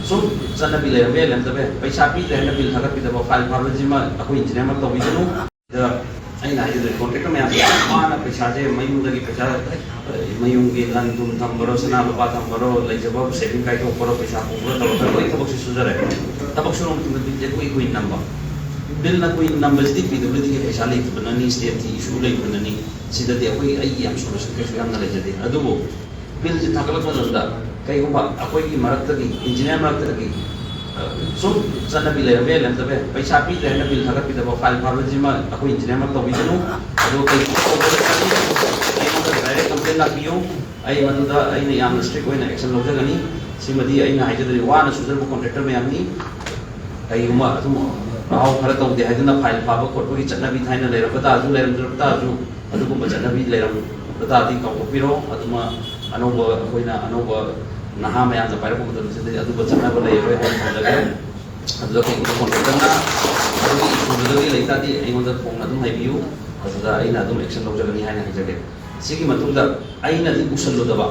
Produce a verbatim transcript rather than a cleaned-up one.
ꯁꯨꯝ ꯆꯠꯅꯕꯤ ꯂꯩꯔꯝꯕ ꯌꯥꯏ, ꯂꯩꯔꯝꯗꯕ ꯌꯥꯏ, ꯄꯩꯁꯥ ꯄꯤꯗ꯭ꯔꯦ ꯍꯥꯏꯅ ꯕꯤꯜ ꯊꯥꯒꯠꯄꯤꯗꯕ, ꯐꯥꯏꯜ ꯐꯥꯕꯁꯤꯃ ꯑꯩꯈꯣꯏ ꯏꯟꯖꯤꯅꯤꯌꯥꯔꯃꯛ ꯇꯧꯕꯤꯒꯅꯨ꯫ ꯑꯗ ꯑꯩꯅ ꯍꯥꯏꯖꯗꯣꯏ ꯀꯣꯟꯇ꯭ꯔꯦꯛꯇꯔ ꯃꯌꯥꯝꯁꯦ, ꯃꯥꯅ ꯄꯩꯁꯥꯁꯦ ꯃꯌꯨꯝꯗꯒꯤ ꯄꯩꯁꯥ ꯃꯌꯨꯝꯒꯤ ꯂꯟ ꯊꯨꯝ ꯊꯝꯕꯔꯣ, ꯁꯅꯥ ꯂꯨꯄꯥ ꯊꯝꯕꯔꯣ, ꯂꯩꯖꯕ ꯁꯦꯚꯤꯡ ꯀꯥꯏꯊꯣꯛꯄꯔꯣ, ꯄꯩꯁꯥ ꯄꯨꯕꯔꯣ ꯇꯧꯔꯒ ꯂꯣꯏ ꯊꯕꯛꯁꯦ ꯁꯨꯖꯔꯦ꯫ ꯊꯕꯛ ꯁꯨꯔ ꯃꯇꯨꯡꯗ ꯕꯤꯜꯁꯦ ꯀꯨꯏ ꯀꯨꯏꯅ ꯅꯝꯕ꯫ ꯕꯤꯜꯅ ꯀꯨꯏꯅ ꯅꯝꯕꯁꯤꯗꯤ ꯄꯤ ꯗꯕ꯭ꯂꯤꯎ ꯗꯤꯒꯤ ꯄꯩꯁꯥ ꯂꯩꯇꯕꯅꯅꯤ, ꯁ꯭ꯇꯦꯠꯀꯤ ꯏꯁꯨ ꯂꯩꯕꯅꯅꯤ꯫ ꯁꯤꯗꯗꯤ ꯑꯩꯈꯣꯏ, ꯑꯩꯒꯤ ꯌꯥꯝ ꯁꯣꯂꯨꯁꯟ ꯀꯩꯁꯨ ꯌꯥꯝꯅ ꯂꯩꯖꯗꯦ꯫ ꯑꯗꯨꯕꯨ ꯕꯤꯜꯁꯦ ꯊꯥꯒꯠꯂꯛꯄ ꯃꯇꯝꯗ ꯀꯩꯒꯨꯝꯕ ꯑꯩꯈꯣꯏꯒꯤ ꯃꯔꯛꯇꯒꯤ, ꯏꯟꯖꯤꯅꯤꯌꯥꯔ ꯃꯔꯛꯇꯒꯤ, ꯑ, ꯁꯨꯝ ꯆꯠꯅꯕꯤ ꯂꯩꯔꯝꯕ ꯌꯥꯏ, ꯂꯩꯔꯝꯗꯕ ꯌꯥꯏ, ꯄꯩꯁꯥ ꯄꯤꯗ꯭ꯔꯦ ꯍꯥꯏꯅ ꯕꯤꯜ ꯊꯥꯒꯠꯄꯤꯗꯕ, ꯐꯥꯏꯜ ꯐꯥꯕꯁꯤꯃ ꯑꯩꯈꯣꯏ ꯏꯟꯖꯤꯅꯤꯌꯥꯔꯃꯛ ꯇꯧꯕꯤꯒꯅꯨ꯫ ꯑꯗꯣ ꯀꯩꯒꯨꯝꯕ ꯇꯧꯕ ꯇꯥꯔꯗꯤ ꯑꯩꯉꯣꯟꯗ ꯗꯥꯏꯔꯦꯛ ꯀꯝꯄ꯭ꯂꯦꯟ ꯂꯥꯛꯄꯤꯌꯨ꯫ ꯑꯩ ꯃꯗꯨꯗ ꯑꯩꯅ ꯌꯥꯝꯅ ꯏꯁꯇ꯭ꯔꯤꯛ ꯑꯣꯏꯅ ꯑꯦꯛꯁꯟ ꯂꯧꯖꯒꯅꯤ꯫ ꯁꯤꯃꯗꯤ ꯑꯩꯅ ꯍꯥꯏꯖꯗꯣꯏꯅꯤ, ꯋꯥꯅ ꯁꯨꯖꯔꯕ ꯀꯣꯟꯇ꯭ꯔꯦꯛꯇꯔ ꯃꯌꯥꯝꯅꯤ꯫ ꯀꯩꯒꯨꯝꯕ ꯑꯗꯨꯝ ꯃꯍꯥꯎ ꯈꯔ ꯇꯧꯗꯦ ꯍꯥꯏꯗꯨꯅ ꯐꯥꯏꯜ ꯐꯥꯕ ꯈꯣꯠꯄꯒꯤ ꯆꯠꯅꯕꯤ ꯊꯥꯏꯅ ꯂꯩꯔꯝꯕ ꯇꯥꯔꯁꯨ, ꯂꯩꯔꯝꯗ꯭ꯔꯕ ꯇꯥꯔꯁꯨ, ꯑꯗꯨꯒꯨꯝꯕ ꯆꯠꯅꯕꯤ ꯂꯩꯔꯝꯕ ꯇꯥꯔꯗꯤ ꯀꯥꯎꯊꯣꯛꯄꯤꯔꯣ꯫ ꯑꯗꯨꯃ ꯑꯅꯧꯕ, ꯑꯩꯈꯣꯏꯅ ꯑꯅꯧꯕ ꯅꯍꯥ ꯃꯌꯥꯝꯅ ꯄꯥꯏꯔꯛꯄ ꯃꯇꯝꯁꯤꯗꯗꯤ ꯑꯗꯨꯒ ꯆꯠꯅꯕ ꯂꯩꯔꯣꯏ ꯍꯥꯏꯅ ꯊꯝꯖꯒꯦ꯫ ꯑꯗꯨꯗ ꯀꯩꯒꯨꯝꯕ ꯀꯣꯟꯇ꯭ꯔꯦꯛꯇꯔꯅ ꯑꯗꯨꯒꯤ ꯏꯁꯨꯗꯨꯗꯒꯤ ꯂꯩꯇꯥꯔꯗꯤ ꯑꯩꯉꯣꯟꯗ ꯐꯣꯡꯅ ꯑꯗꯨꯝ ꯍꯥꯏꯕꯤꯌꯨ, ꯑꯗꯨꯗ ꯑꯩꯅ ꯑꯗꯨꯝ ꯑꯦꯛꯁꯟ ꯂꯧꯖꯒꯅꯤ ꯍꯥꯏꯅ ꯍꯥꯏꯖꯒꯦ꯫ ꯁꯤꯒꯤ ꯃꯇꯨꯡꯗ ꯑꯩꯅꯗꯤ ꯎꯁꯜꯂꯨꯗꯕ,